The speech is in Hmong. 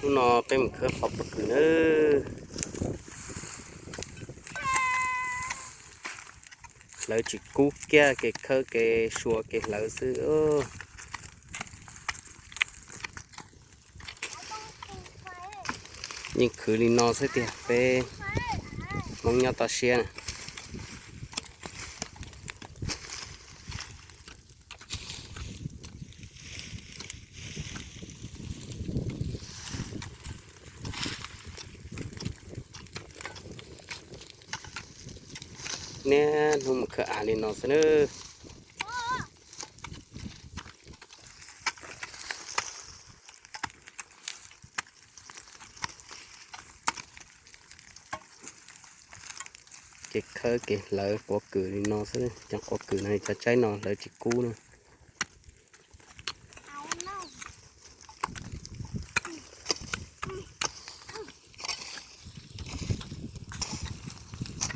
Hnub no peb mus khawb qhov pob kws nawb. Hlawv tsis kub kiag, kev khawb kev sua kev hlawv xwb. Yeej khwv li no xwb tiag peb Hmoob nyob toj siab na. Niaj hnub mus khawb av li no xwb nawb. Kev khawb kev hlawv quav kws li no xwb, cov quav kws no cov tsaib no hlawv tsis kub na.